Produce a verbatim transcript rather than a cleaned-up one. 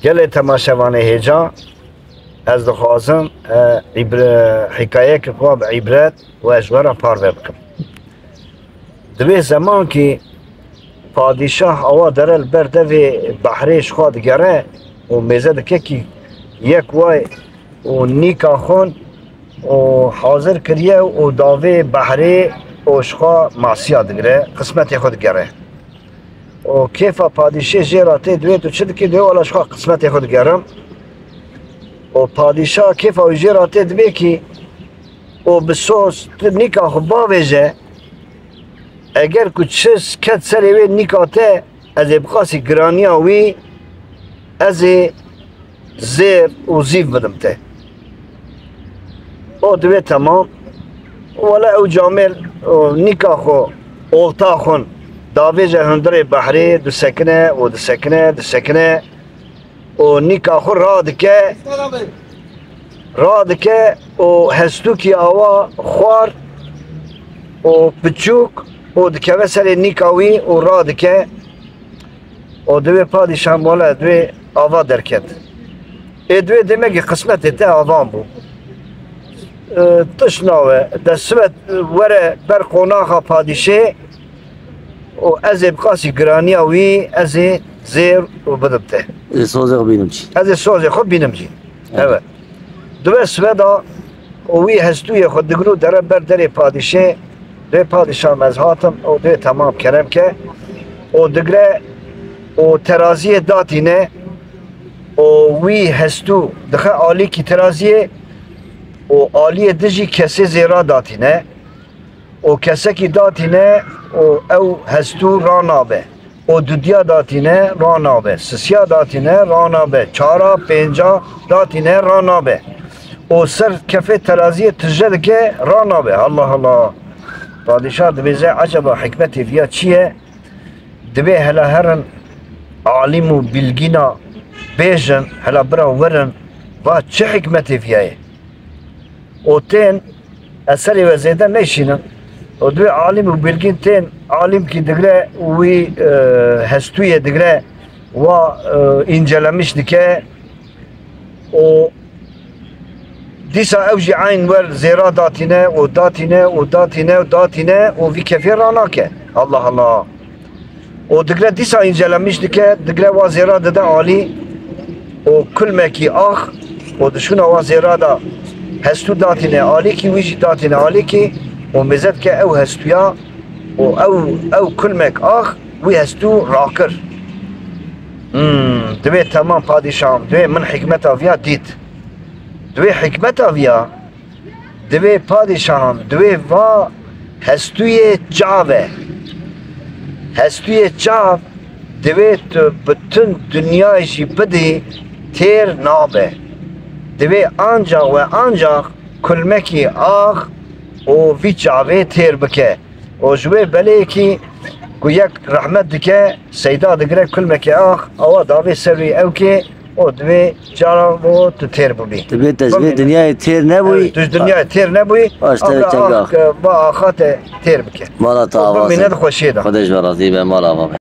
Gelê temaşevanê hêja, ez dixwazim, e, îbre-, hikayeyeke xwe bi îbret û ez ji we re parve bikim. Di vê zemankî padîşah awa dere li ber devê behrê ji xwe digere û mêze dike kî yek way û nîka xwin û hazir kiriye û davê behrê û ji xwe masiya digire, qismetê xwe digere. Û kêfa padîşê jê re tê, divê tu çi dikî, divê wela ji xwe qismetê xwe digerim. Û padîşa kêfa wî jê re tê, divê kî û bi soz tu nîka xwe bavêje, eger ku çi ket serê wê nîka te, ez ê bi qasî giraniya wî, ez ê zêr û zîv bidim te. O divê temam. Wele ew camêr û nîka xwe olta xwin davêje hundirê behrê, disekine û disekine, disekine û nîka xwe radike, radike û hestûkî awa xwar û piçûk û dikeve serê nîka wî û radike. O divê padîşah mole, divê ava derket. Ê divê demekî qismetê te avan bû. E, tiş nawe, desthilat were ber qonaxa padîşê û ez ê bi qasî giraniya wî ez ê zêr û bidim te. Ez ê sozê xwe bînim cî. Ez ê sozê xwe bînim cî. Evet. Evet. Dibe sibe da û wî hestûyê xwe digir û dere ber derê padîşê. Dê padîşah, ez hatim û dê temam kerem ke û digre û teraziyê datîne û wî hestû dixe alîkî teraziyê û aliyê dijî kesê zêra datîne û kesekî datîne û ew hestû ranabe. û dudiya datîne, ranabe. Sisiya datîne, ranabe. Çara, pênca datîne, ranabe. Û ser kefê teraziyê tije dike, ranabe. Allah Allah. Padîşah dibêje, eceba hikmetê viya çi ye? Divê hela herin alim û bilgîna bêjin, hela bira werin, va çi hikmetê viya ye? Û tên, ez serê we zêde neyşînim. Û divê alim û bilgîn tên, alimkî digre wî, e, hestûyê digre, wa, e, încelemiş dike û dîsa ew jî eyn wer zêra datîne û datîne û datîne û datîne û vî kefê ranake. Allah Allah. û digre dîsa încelemiş dike, digre wa zêra dide alî û kulmekî ax û di şûna wa zêra de hestû datîne alîkî, wî jî datîne alîkî û mêze dike ew hestûya û ew, ew kulmek ax wî hestû rakir. Hmm, divê temam padîşahim, divê min hikmeta viya dît. Divê hikmeta viya Divê padîşahan, divê va hestûyê çav e. Hestûyê çav divê tu bütün dinyayê jî bidî têr nabe. Divê ancaq ve ancaq kulmekî ax û vî çavê têr bike. Û ji wê belê kî ku yek rehmet dike, seyda digire kulmekê ax, awa davê ser wî ew kê, û divê cara bo tu têr bibî. Divê te ji vê Bimîne. Dinyayê têr nebûyî. Evet, tu ji dinyayê têr nebûyî, Baş te abra çek ax, ax. Ke va axa te têr bike. Mala te û ava bimîne be. Di xweşiyê de. Xwedê ji we razî be, mala ava be.